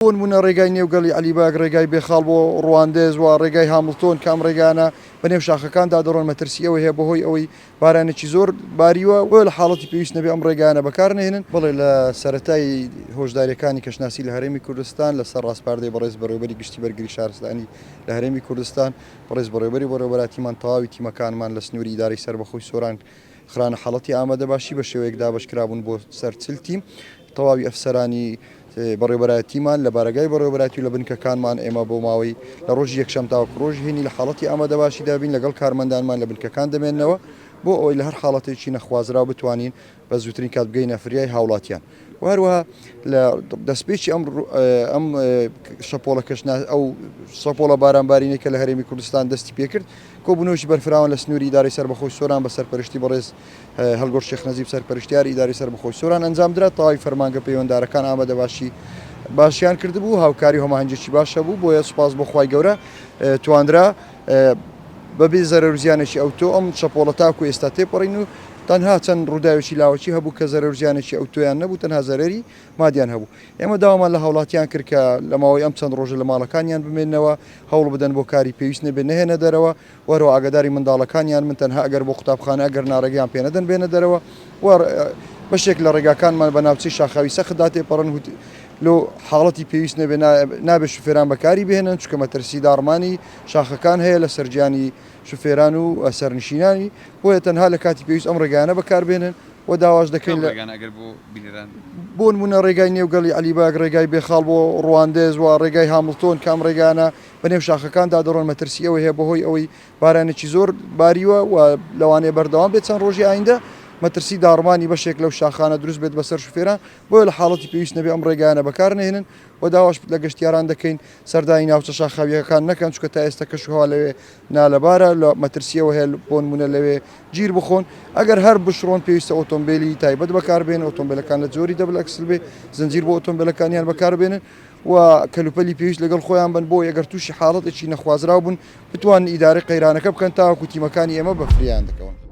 بۆ نموونە ڕێگای نێو گەڵی عەلی بەگ، ڕێگای بێخاڵ بۆ ڕواندز و ڕێگای هامڵتۆن کە ئەم ڕێگایانە بە نێو شاخەکاندا دەڕۆن مەترسی ئەوەی هەیە بەهۆی ئەوەی بارانێکی زۆر باریوە بۆیە لە حاڵەتی پێویست نەبێ ئەم ڕێگایانە بەکار نەهێنن. بەڵێ لە سەرەتای هۆشدارییەکانی کەشناسی لە هەرێمی کوردستان لەسەر ڕاسپاردەی بەڕێز بەڕێوەبەری گشتی بەرگری شارستانی لە هەرێمی کوردستان بەڕێز بەڕێوەبەری بەڕێوەبەراتیمان تەواوی تیمەکانمان لە سنووری ئیدارەی سەربەخۆی سۆران خرانە حاڵەتی ئامادەباشی بە شێوەیەک دابەشکرابوون بۆ سەر 40 تیم تەواوی ئەفسەرانی بەڕێوەبەرایەتیمان لە بارەگای بەڕێوەبەرایەتی و لە بنکەکانمان ئێمە بۆ ماوەی لە ڕۆژی یەکشەم تاوەکو ڕۆژی هەینی لە حاڵەتی ئامادەباشیدا بین لەگەڵ کارمەندانمان لە بنکەکان دەمێننەوە بۆ ئەوەی لە هەر حاڵەتێکی نەخوازراو بتوانین بە زووترین کات بگەینە فریای هاوڵاتیان و هەروەها لە دەستپێکی ئەم ئەم شەپۆڵە کەشنا ئەو شەپۆڵە بارانبارینەی کە لە هەرێمی کوردستان دەستی پێکرد کۆبوونەوەکی بەرفراوان لە سنووری ئیدارەی سەربەخۆی سۆران بە سەرپەرشتی بەڕێز هەڵگۆرد شێخ نەجیب سەرپەرشتیاری ئیدارەی سەربەخۆی سۆران ئەنجامدرا، تەواوی فەرمانگە پەیوەندارەکان ئامادەباشی باشیان کردبوو، هاوکاری و هەماهەنگیەکی باش هەبوو، بۆیە سوپاس بۆ خوای گەورە توانرا بەبێ زەرەر و زیانێکی ئەوتۆ ئەم شەپۆڵە تاکو ئێستا تێپەڕین و تەنها چەند ڕووداوێکی لاوەکی هەبوو کە زەرەر و زیانێکی ئەوتۆیان نەبوو تەنها زەرەری مادیان هەبوو. ئێمە داوامان لە هاوڵاتیان کرد کە لە ماوەی ئەم چەند ڕۆژە لە ماڵەکانیان بمێننەوە، هەوڵ بدەن بۆ کاری پێویست نەبێت نەهێنە دەرەوە و هەروەها ئاگاداری منداڵەکانیان بن تەنها ئەگەر بۆ قوتابخانە ئەگەر نا ڕێگەیان پێ نەدەن بێنە دەرەوە و بەشێک لە ڕێگاکانمان بە ناوچەی شاخاوی سەختدا تێپەڕن و لۆ حاڵەتی پێویست نەبێت نابێت شوفێران بەکاری بهێنن چونکە مەترسی داڕمانی شاخەکان هەیە لەسەر گیانی شوفێران و سەرنشینانی بۆیە تەنها لە کاتی پێویست ئەم ڕێگایانە بەکاربهێنن و داواش دەکەین لە بۆ نموونە ڕێگای نێو گەڵی عەلی بەگ، ڕێگای بێخاڵ بۆ ڕواندز و ڕێگای هامڵتۆن کە ئەم ڕێگایانە بە نێو شاخەکاندا دەڕۆن مەترسی ئەوەی هەیە بەهۆی ئەوەی بارانێکی زۆر باریوە و لەوانەیە بەردەوام بێت چەند ڕۆژی ئایندە مەترسی داڕمانی بەشێک لەو شاخانە دروست بێت بەسەر شوفێران بۆیە لە حاڵەتی پێویست نەبێ ئەم ڕێگایانە بەکار نەهێنن و داواش لە گەشتیاران دەکەین سەردانی ناوچە شاخاوییەکان نەکەن چونکە تا ئێستا کەشوهەوا لەوێ نالەبارە لە مەترسییەوە هەیە بۆ نموونە لەوێ گیر بخۆن ئەگەر هەر بشڕۆن پێویستە ئۆتۆمبیلی تایبەت بەکاربێن ئۆتۆمبیلەکان لە جۆری double axle بێ زنجیر بۆ ئۆتۆمبیلەکانیان بەکاربێنن و کەلوپەلی پێویست لەگەڵ خۆیان بن بۆ ئەگەر تووشی حاڵەتێکی نەخوازراو بوون بتوانن ئیدارەی قەیرانەکە بکەن تاوەکو تیمەکانی ئێمە بە فریایان دەکەون.